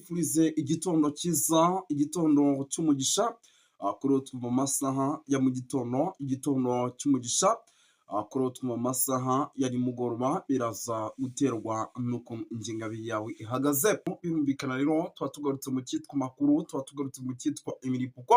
Mbifurize igitondo cyiza, igitondo cy'umugisha, kuri mu masaha ya mu gitondo, igitondo cy'umugisha, kuri mu masaha ya nimugoroba, biraza guterwa n'uko ingengabihe yawe ihagaze. Birumvikana rero tuba tugarutse mu cyitwa amakuru, tuba tugarutse mu cyitwa imiripuko.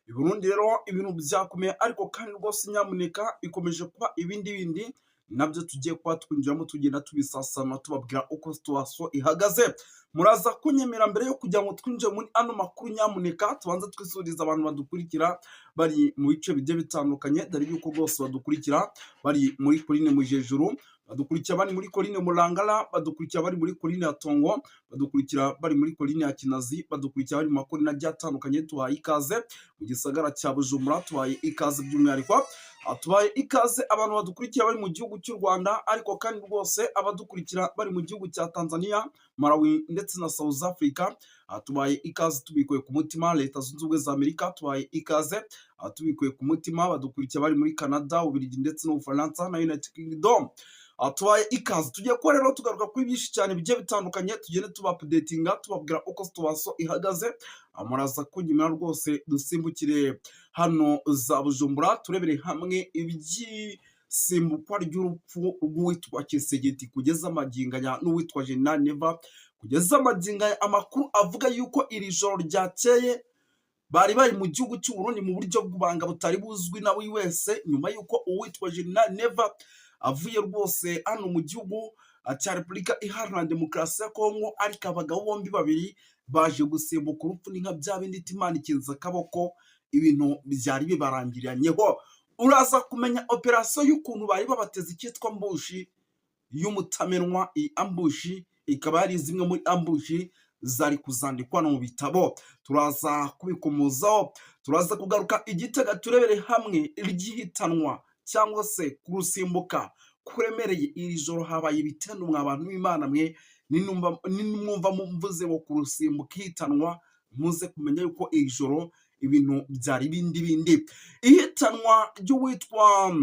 I Burundi rero ibintu byakomeye, ariko kandi rwose nyamuneka bikomeje kuba ibindi bindi nabyo tugiye kuba twinjiramo, tugenda tubisasana, tubabwira uko situation ihagaze. Muraza kunyemera mbere yo kugira ngo twinjire muri ano makuru, nyamuneka tubanze twisurize abantu badukurikira bari mu bice bigiye bitandukanye, dore yuko rwose badukurikira bari muri colline Mujejuru, badukurikira bari muri colline Murangara, badukurikira bari muri colline ya Tongo, badukurikira bari muri colline ya Kinazi, badukurikira bari mu makorine agiye atandukanye. Tubahaye ikaze mu gisagara cya Bujumbura, tubahaye ikaze by'umwihariko. Tubahaye ikaze abantu badukurikira bari mu gihugu cy'u Rwanda, ariko kandi rwose abadukurikira bari mu gihugu cya Tanzania, Malawi ndetse na South Africa, tubahaye ikaze tubikuye ku mutima. Leta Zunze Ubumwe za Amerika, tubahaye ikaze tubikuye ku mutima. Badukurikira bari muri Canada, Ububiligi ndetse n'Ubufaransa na United Kingdom, tubahaye ikaze. Tugiye kuba rero tugaruka kuri byinshi cyane bigiye bitandukanye, tugende tuba updatinga, tubabwira uko situation ihagaze. Muraza kunyemera rwose dusimbukire hano za Bujumbura, turebere hamwe iby'isimbukwa ry'urupfu rw'uwitwa Tshisekedi kugeza amagingo aya n'uwitwa General Neva. Kugeza amagingo aya amakuru avuga yuko iri joro ryakeye bari bari mu gihugu cy'u Burundi mu buryo bw'ubanga butari buzwi na buri wese, nyuma y'uko uwitwa General Neva avuye rwose hano mu gihugu cya Repubulika Iharanira Demokarasi ya Kongo, ariko abagabo bombi babiri baje gusimbuka urupfu. Ni nka bya bindi Imana ikinze akaboko, ibintu byari bibarangiranyeho. Uraza kumenya operasiyo y'ukuntu bari babateze icyitwa ambush y'umutamenwa. Iyi ambush ikaba yari zimwe muri ambush zari kuzandikwa no mu bitabo, turaza kubikomozaho. Turaza kugaruka i Gitega, turebere hamwe iryihitanwa cyangwa se kurusimbuka kuremereye. Iri joro habaye ibitendo, mwa bantu b'Imana mwe. Nimwumva mvuze ngo kurusimbuka, ihitanwa, muze kumenya yuko iri joro ibintu byari bindi bindi. Ihitanwa ry'uwitwa,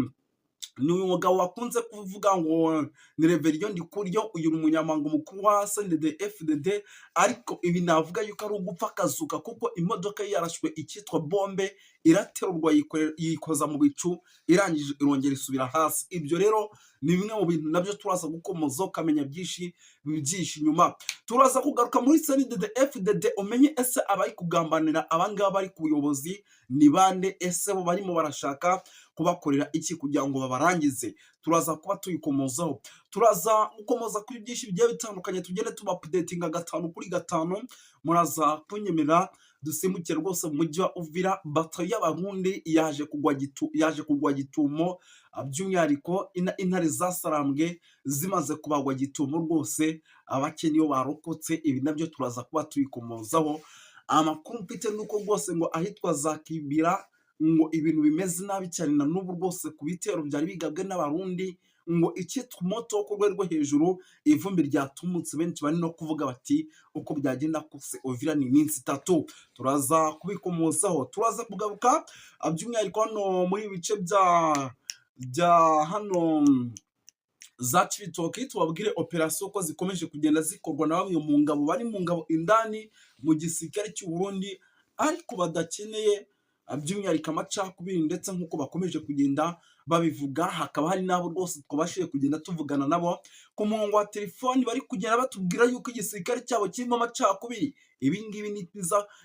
ni uyu mugabo wakunze kuvuga ngo ni Reverien Ndikuryo, uyu ni umunyamabanga mukuru wa CNDD FDD, ariko ibi navuga yuko ari ugupfa akazuka, kuko imodoka ye yarashwe icyitwa bombe, iraterurwa, yikoza mu bicu, irangije irongera isubira hasi. Ibyo rero ni bimwe mu bintu nabyo turaza gukomoza, ukamenya byinshi byinshi inyuma. Turaza kugaruka muri CNDD FDD, umenye ese abari kugambanira abangaba bari ku buyobozi ni bande? Ese bo barimo barashaka kubakorera iki kugira ngo babarangize? Turaza kuba tuyikomozaho, turaza gukomoza kuri byinshi bigiye bitandukanye, tugende tuba updatinga gatanu kuri gatanu. Muraza kunyemerera dusimbukire rwose mu mujyi wa Uvira. Bato y'Abarundi yaje kugwa gitumo, by'umwihariko intare zasarambwe zimaze kubagwa gitumo rwose, abake niyo barokotse. Ibi nabyo turaza kuba tuyikomozaho. Amakuru mfite nuko rwose ngo ahitwa za Kibira ngo ibintu bimeze nabi cyane na n'ubu rwose, ku bitero byari bigabwe n'Abarundi, ngo icyitwa moto ku rwego rwo hejuru, ivumbi ryatumutse. Benshi bari no kuvuga bati uko byagenda kose Uvira ni iminsi 3. Turaza kubikomozaho. Turaza kugaruka by'umwihariko hano muri ibi bice bya hano za Cibitoki, tubabwire operasiyo ko zikomeje kugenda zikorwa na bamwe mu ngabo bari mu ngabo indani mu gisirikare cy'u Burundi, ariko badakeneye by'umwihariko amacakubiri, ndetse nk'uko bakomeje kugenda babivuga, hakaba hari n'abo rwose twabashije kugenda tuvugana nabo ku murongo wa telefoni, bari kugenda batubwira yuko igisirikare cyabo kirimo amacakubiri. Ibi ngibi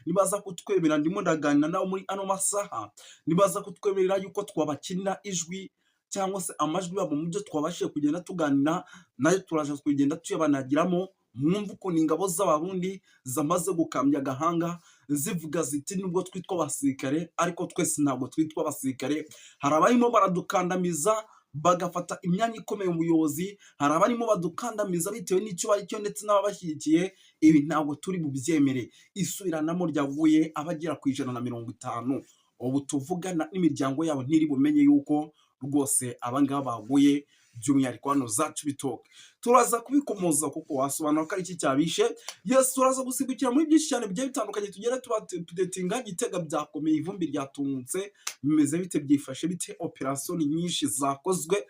nibaza kutwemerera, ndimo ndaganira nabo muri ano masaha, nibaza kutwemerera yuko twabakinira ijwi cyangwa se amajwi yabo mu byo twabashije kugenda tuganira nayo, turaje kugenda tuyabanagiramo, mwumve ukuntu ingabo z'Abarundi zamaze gukambya agahanga, zivuga ziti nubwo twitwa abasirikare ariko twese ntabwo twitwa abasirikare. Hari abarimo baradukandamiza bagafata imyanya ikomeye mu buyobozi, hari abarimo badukandamiza bitewe n'icyo bari cyo ndetse n'ababashyigikiye. Ibi ntabwo turi bubyemere. Isubiranamo ryaguye abagera ku 150, ubu tuvugana n'imiryango yabo ntiri bumenye yuko rwose abangaba baguye, by'umwihariko hano za Cibitoke. Turaza kubikomoza kuko wasobanura ko ari iki cyabishe. Yes, turaza gusimbukira muri byinshi cyane bigiye bitandukanye, tugere tuba updatinga. Gitega byakomeye, ivumbi ryatumutse, bimeze bite? Byifashe bite? Operasiyo ni nyinshi zakozwe,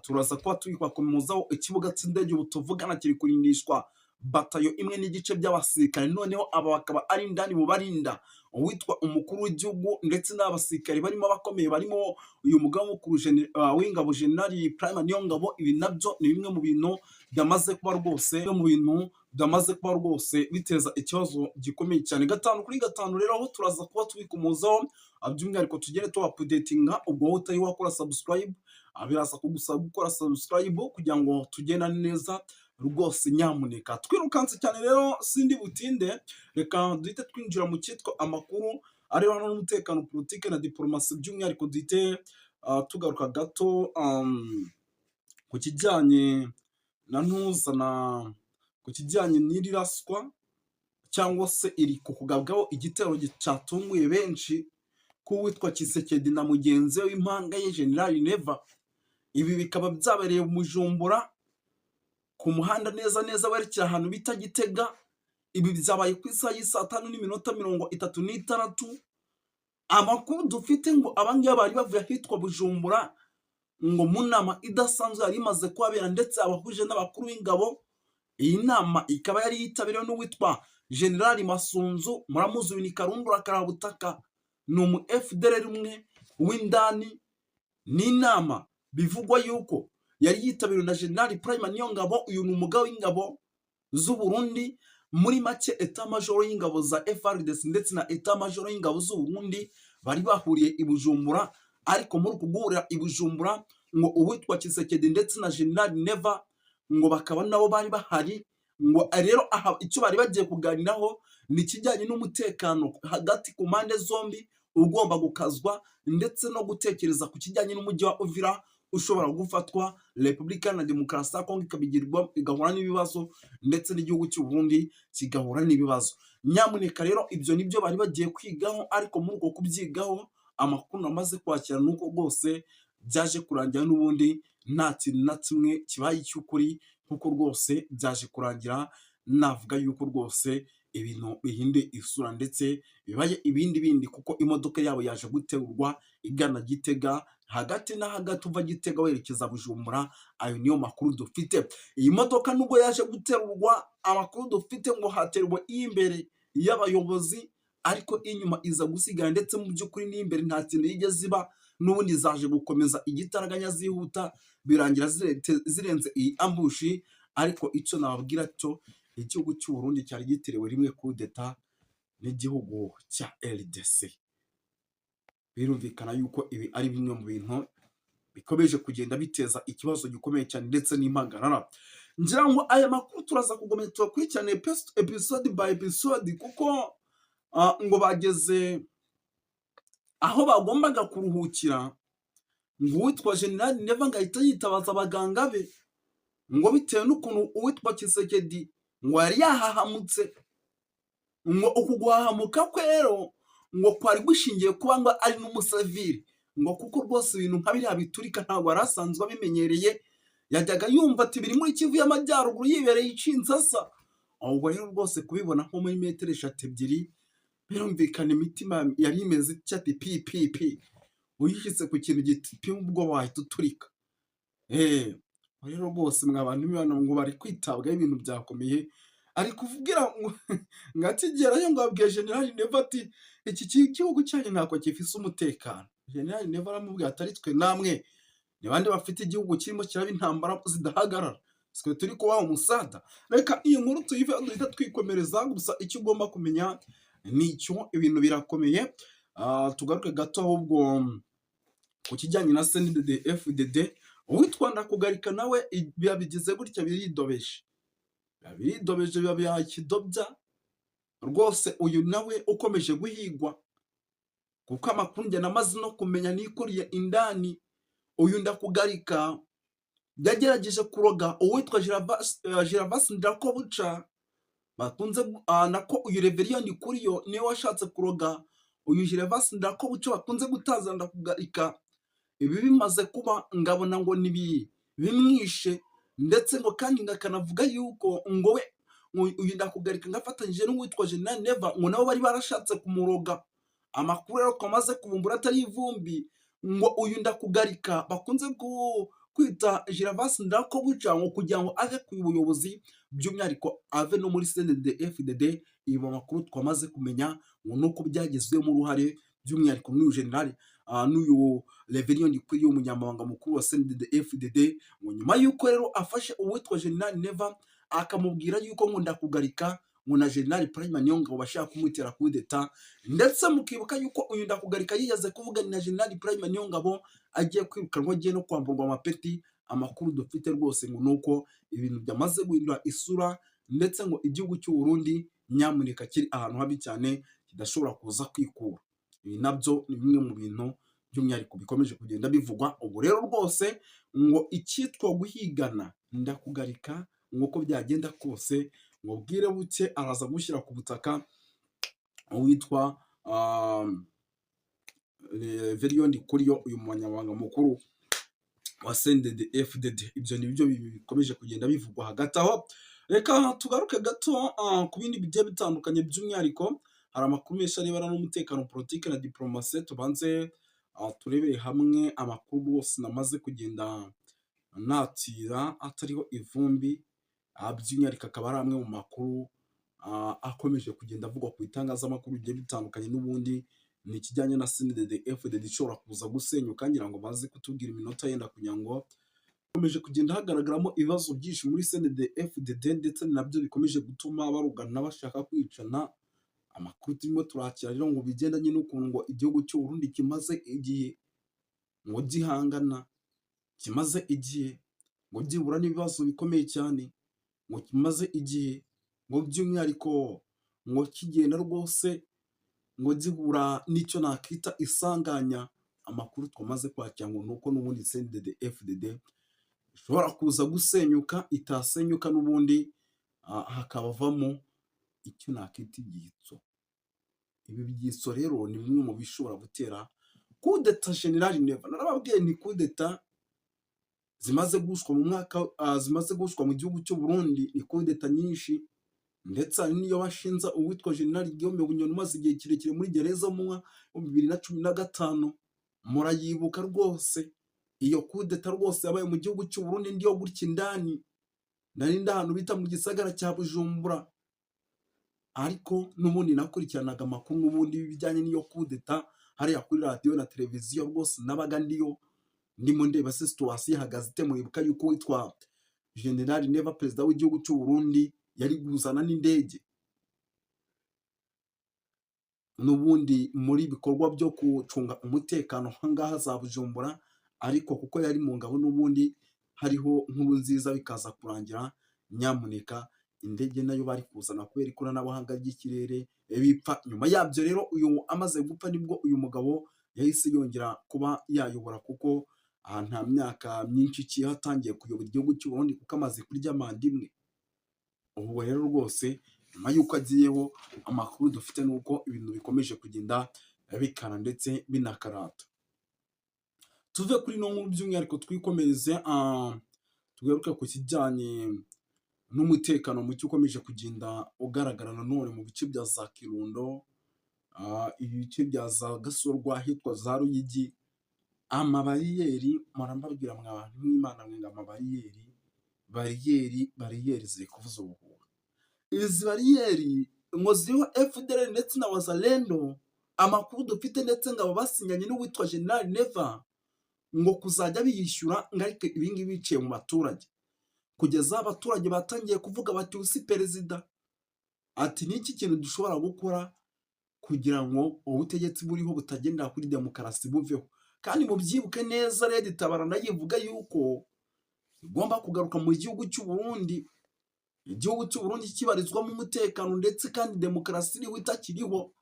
turaza kuba tubibakomozaho. Ikibuga cy'indege ubu tuvugana kiri kurindishwa. batayo 1.5 by'abasirikare. Noneho aba bakaba ari indani mu barinda uwitwa umukuru w'igihugu, ndetse n'abasirikare barimo abakomeye, barimo uyu mugaba mukuru w'ingabo, General Prime Niyongabo. Ibi nabyo ni bimwe mu bintu byamaze kuba rwose, bimwe mu bintu byamaze kuba rwose biteza ikibazo gikomeye cyane. 5 kuri 5 rero, aho turaza kuba tubikomozaho, by'umwihariko tugere tuba updatinga. Ubwo wowe utari wakora subscribe, biraza kugusaba gukora subscribe kugira ngo tugendane neza rwose nyamuneka. Twirukanse cyane rero, sindi butinde, reka duhite twinjira mu cyitwa amakuru arebana n'umutekano, politike na diporomasi. By'umwihariko duhite tugaruka gato ku kijyanye na ntuza na ku kijyanye n'iri raswa cyangwa se iri kugabwaho igitero cyatunguye benshi k'uwitwa Tshisekedi na mugenzi we w'impanga ye, General Neva. Ibi bikaba byabereye mu Bujumbura, ku muhanda neza neza werekera ahantu bita Gitega. Ibi byabaye ku isaha y'isaa 5:36. Amakuru dufite ngo abangaba bari bavuye ahitwa Bujumbura, ngo mu nama idasanzwe yari imaze kuhabera ndetse abahuje n'abakuru b'ingabo. Iyi nama ikaba yari yitabiriwe n'uwitwa General Masunzu. Muramuzi, uyu ni Karundura Karabutaka, ni umu FDLR umwe w'indani. Ni inama bivugwa yuko yari yitabiriwe na General Prime Niyongabo. Uyu ni umugaba w'ingabo z'u Burundi. Muri make, état-major y'ingabo za FARDC ndetse na état-major y'ingabo z'u Burundi bari bahuriye i Bujumbura. Ariko muri uku guhurira i Bujumbura, ngo uwitwa Tshisekedi ndetse na General Neva ngo bakaba nabo bari bahari. Ngo rero aha icyo bari bagiye kuganiraho ni ikijyanye n'umutekano hagati ku mpande zombi ugomba gukazwa, ndetse no gutekereza ku kijyanye n'umujyi wa Uvira ushobora gufatwa, Repubulika Iharanira Demokarasi ya Kongo ikabigirwa igahura n'ibibazo, ndetse n'igihugu cy'u Burundi kigahura n'ibibazo. Nyamuneka rero, ibyo nibyo bari bagiye kwigaho. Ariko muri uko kubyigaho, amakuru namaze kwakira ni uko rwose byaje kurangira n'ubundi nta kintu na kimwe kibaye icy'ukuri, kuko rwose byaje kurangira navuga yuko rwose ibintu bihinduye isura ndetse bibaye ibindi bindi, kuko imodoka yabo yaje guterurwa igana Gitega, hagati na hagati uva Gitega werekeza Bujumbura. Ayo niyo makuru dufite. Iyi modoka nubwo yaje guterurwa, amakuru dufite ngo haterwa iy'imbere y'abayobozi, ariko inyuma iza gusigara. Ndetse mu by'ukuri n'imbere nta kintu yigeze iba, n'ubundi zaje gukomeza igitaraganya zihuta, birangira zirenze iyi ambush. Ariko icyo nababwira cyo, igihugu cy'u Burundi cyari giterewe rimwe kudeta n'igihugu cya RDC. Birumvikana yuko ibi ari bimwe mu bintu bikomeje kugenda biteza ikibazo gikomeye cyane ndetse n'impagarara. Ngira ngo aya makuru turaza kugomeza tuyakurikirane episode by episode, kuko ngo bageze aho bagombaga kuruhukira, ngo uwitwa General Neva ngo ahita yitabaza abaganga be, ngo bitewe n'ukuntu uwitwa Tshisekedi ngo yari yahahamutse. Ngo uku guhahamuka kwe rero ngo kwari gushingiye kuba ngo ari n'umusivili, ngo kuko rwose ibintu nka biriya biturika ntabwo yari asanzwe abimenyereye. Yajyaga yumva ati biri muri Kivu y'Amajyaruguru, yibereye i Kinshasa. Ubwo rero rwose kubibona nko muri metero eshatu, ebyiri, birumvikana imitima yari imeze itya, ati pi pi pi. Uyishyitse ku kintu gituma ubwoba, wahita uturika. Rero rwose mwa bantu b'Imana, ngo bari kwitabwaho, ibintu byakomeye. Ari kuvugira ngo akigerayo ngo abwiye General Neva ati: "Iki gihugu cyanyu ntabwo gifise umutekano." General Neva aramubwira ati: "Ari twe namwe, ni bande bafite igihugu kirimo kiraba intambara zidahagarara? Twe turi kubaha umusada." Reka iyi nkuru tuyive, duhita twikomereza. Gusa icyo ugomba kumenya ni icyo, ibintu birakomeye. Tugaruke gato ahubwo ku kijyanye na CNDD FDD. Uwitwa Ndakugarika nawe biba bigize gutya biridobeje, biba biridobeje, biba bihaye ikidobya rwose. Uyu nawe ukomeje guhigwa, kuko amakuru njye namaze no kumenya nikuriye indani, uyu Ndakugarika yagerageje kuroga uwitwa Gervas Ndirakobuca bakunze nako uyu Reverien Ndikuriyo niwe washatse kuroga uyu Gervas Ndirakobuca bakunze gutaza Ndakugarika. Ibi bimaze kuba, ngabona ngo ni bimwishe, ndetse ngo kandi ngakanavuga yuko ngo we uyu Ndakugarika ngafatanyije n'uwitwa General Neva, ngo nabo bari barashatse kumuroga. Amakuru rero twamaze kuvumbura atari ivumbi, ngo uyu Ndakugarika bakunze Kwita Gervais Ndirakobuca ngo kugira ngo ave ku buyobozi, by'umwihariko ave no muri CNDD-FDD. Ibi makuru twamaze kumenya ngo nuko byagizwemo uruhare by'umwihariko n'uyu generali, n'uyu Reverien Ndikuriyo, umunyamabanga mukuru wa CNDD-FDD, ngo nyuma y'uko rero afashe uwitwa General Neva akamubwira yuko ngo Ndakugarika ngo na General Prime Niyongabo bashaka kumutera coup d'etat. Ndetse mukibuka yuko uyu Ndakugarika yigeze kuvugana na General Prime Niyongabo agiye kwirukanwa, agiye no kwamburwa amapeti. Amakuru dufite rwose ngo nuko ibintu byamaze guhindura isura, ndetse ngo igihugu cy'u Burundi nyamuneka kiri ahantu habi cyane kidashobora kuza kwikura. Ibi nabyo ni bimwe mu bintu by'umwihariko bikomeje kugenda bivugwa. Ubu rero rwose ngo icyitwa guhigana Ndakugarika, ngo uko byagenda kose ngo bwire buke araza gushyira ku butaka uwitwa Reverien Ndikuriyo, uyu munyamabanga mukuru wa CNDD FDD. Ibyo ni byo bikomeje kugenda bivugwa hagati aho. Reka tugaruke gato ku bindi bigiye bitandukanye. By'umwihariko hari amakuru menshi arebana n'umutekano, politiki na diplomasi. Tubanze turebere hamwe amakuru rwose namaze kugenda natira atariho ivumbi, by'umwihariko akaba ari amwe mu makuru akomeje kugenda avugwa ku bitangazamakuru bigiye bitandukanye. N'ubundi ni ikijyanye na CNDD FDD ishobora kuza gusenyuka. Ngira ngo baze kutubwira iminota yenda kugira ngo hakomeje kugenda hagaragaramo ibibazo byinshi muri CNDD FDD, ndetse nabyo bikomeje gutuma barugana bashaka kwicana. Amakuru turimo turakira rero ngo bigendanye n'ukuntu ngo igihugu cy'u Burundi kimaze igihe ngo gihangana, kimaze igihe ngo gihura n'ibibazo bikomeye cyane, ngo kimaze igihe ngo by'umwihariko ngo kigenda rwose ngo gihura n'icyo nakita isanganya. Amakuru twamaze kwakira ngo ni uko n'ubundi CNDD FDD ishobora kuza gusenyuka, itasenyuka n'ubundi hakabavamo icyo nakita ibyitso. Ibi byitso rero ni bimwe mu bishobora gutera kudeta General Neva. Narababwiye ni kudeta zimaze guhushwa mu mwaka, zimaze guhushwa mu gihugu cy'u Burundi, ni kudeta nyinshi, ndetse hari n'iyo bashinza uwitwa General Guillaume Bunyoni umaze igihe kirekire muri gereza mu mwaka wa 2015. Murayibuka rwose iyo kudeta rwose yabaye mu gihugu cy'u Burundi. Ndiyo gutya indani nari ndi ahantu bita mu gisagara cya Bujumbura, ariko n'ubundi nakurikiranaga amakuru n'ubundi bijyanye n'iyo kudeta hariya kuri radiyo na televiziyo. Rwose nabaga ndiyo ndimo ndeba se situation ihagaze ite. Muribuka yuko witwa General Neva, perezida w'igihugu cy'u Burundi, yari kuzana n'indege n'ubundi muri bikorwa byo gucunga umutekano aha ngaha za Bujumbura, ariko kuko yari mu ngabo n'ubundi hariho nkuru nziza, bikaza kurangira nyamuneka indege nayo bari kuzana kubera ikoranabuhanga ry'ikirere bipfa. Nyuma yabyo rero, uyu amaze gupfa, nibwo uyu mugabo yahise yongera kuba yayobora, kuko aha nta myaka myinshi iciyeho atangiye kuyobora igihugu cy'u Burundi, kuko amaze kurya manda imwe. Ubu rero rwose nyuma y'uko agiyeho, amakuru dufite ni uko ibintu bikomeje kugenda bikara ndetse binakarata. Tuve kuri ino nkuru, by'umwihariko twikomereze, tugaruke ku kijyanye n'umutekano muke ukomeje kugenda ugaragara nanone mu bice bya za Kirundo, ibice bya za Gasorwa, ahitwa za Ruyigi. Amabariyeri, murambabwira mwa bantu mw'Imana mwe, ngo amabariyeri, bariyeri, bariyeri ziri kuvuza ubuhuha. Izi bariyeri ngo ziriho FDLR ndetse na Wazalendo. Amakuru dufite, ndetse ngo aba basinyanye n'uwitwa General Neva ngo kuzajya biyishyura, ngo ariko ibi ngibi biciye mu baturage, kugeza abaturage batangiye kuvuga bati: "Usi perezida ati ni iki kintu dushobora gukora kugira ngo ubutegetsi buriho butagendera kuri demokarasi buveho?" Kandi mubyibuke neza, Red Tabara nayo ivuga yuko igomba kugaruka mu gihugu cy'u Burundi, igihugu cy'u Burundi kibarizwamo umutekano, ndetse kandi demokarasi iriho, itakiriho,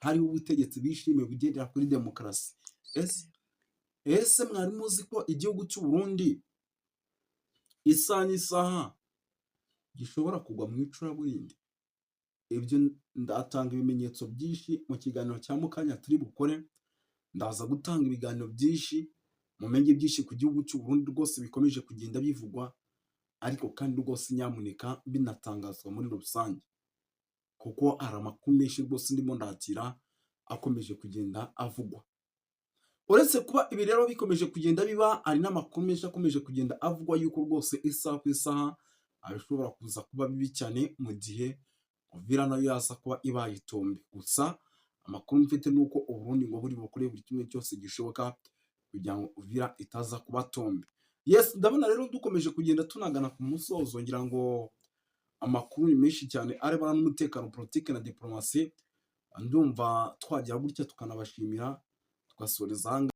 hariho ubutegetsi bishimiye bugendera kuri demokarasi. Ese mwari muzi ko igihugu cy'u Burundi isaha n'isaha gishobora kugwa mu icuraburindi? Ibyo ndatanga ibimenyetso byinshi mu kiganiro cya mukanya turi bukore. Ndaza gutanga ibiganiro byinshi, mumenye byinshi ku gihugu cy'u Burundi rwose bikomeje kugenda bivugwa, ariko kandi rwose nyamuneka binatangazwa muri rusange, kuko hari amakuru menshi rwose ndimo ndakira akomeje kugenda avugwa. Uretse kuba ibi rero bikomeje kugenda biba, hari n'amakuru menshi akomeje kugenda avugwa yuko rwose isaha ku isaha bishobora kuza kuba bibi cyane mu gihe Uvira nayo yaza kuba ibaye itombe. Gusa amakuru mfite ni uko Uburundi ngo buri bukore buri kimwe cyose gishoboka kugira ngo Uvira itaza kuba tombe. Yes, ndabona rero dukomeje kugenda tunagana ku musozo. Ngira ngo amakuru ni menshi cyane arebana n'umutekano, politiki na diplomasi. Ndumva twagira gutya tukanabashimira, tugasoreza aha ngaha.